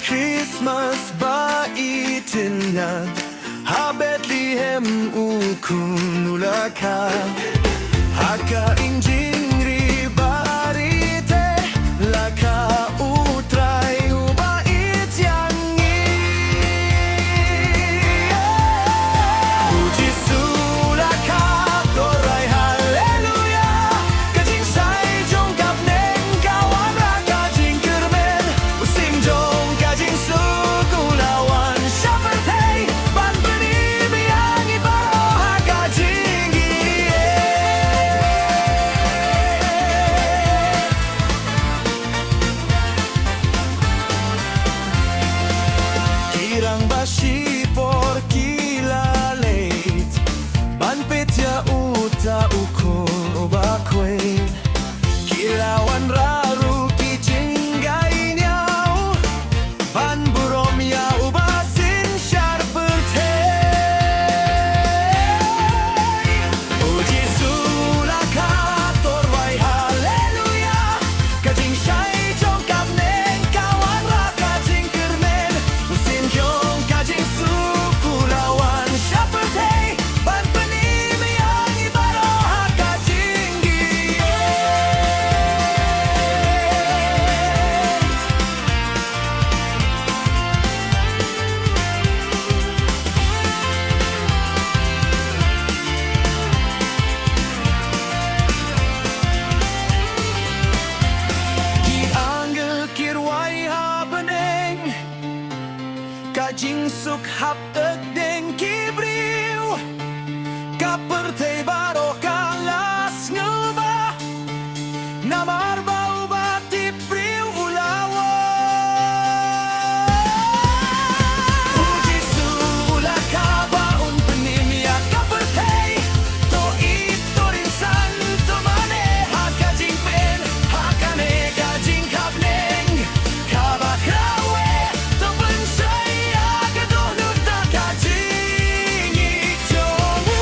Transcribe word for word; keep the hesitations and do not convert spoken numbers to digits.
Christmas ba i tynñiat ha Bethlehem, u khun u la kha ha ka jingri ba ri te, la kha u Trai uba ïeit ïa ngi. U Jisu la kha, to rai haleluya. Ka jingshai jong ka bneng ka wanrah ka jingkyrmen. U sim jong ka jingsuk u la wan sha pyrthei ban pynim ïa ngi baroh ha ka jingïeit. Ki rangbah shipor ki la leit ban peit ïa uta u khun uba khuid. Ki la wanrah ruh ki jingaiñiaw ban burom ïa uba synshar pyrthei. U Jisu la kha, to rai haleluya. Ka jingshai jong ka bneng ka wanrah ka jingkyrmen. U sim jong ka jingsuk u la wan sha pyrthei ban pynim ïa ngi baroh ha ka jingïeit. Ki angel ki rwai ha bneng, ka jingsuk hap tyrkhong ki briew, ka pyrthei baroh ka la sngewbha. Namar ba uba tipbriew u la wan. U Jisu u la kha ba un pynim ïa ka pyrthei. To ïeit, to ring san, to mane ha ka jingpynim, ha kane ka jingkhapneng kaba khraw eh. To pynshai ïa ka dohnud da ka jingïeit jong u.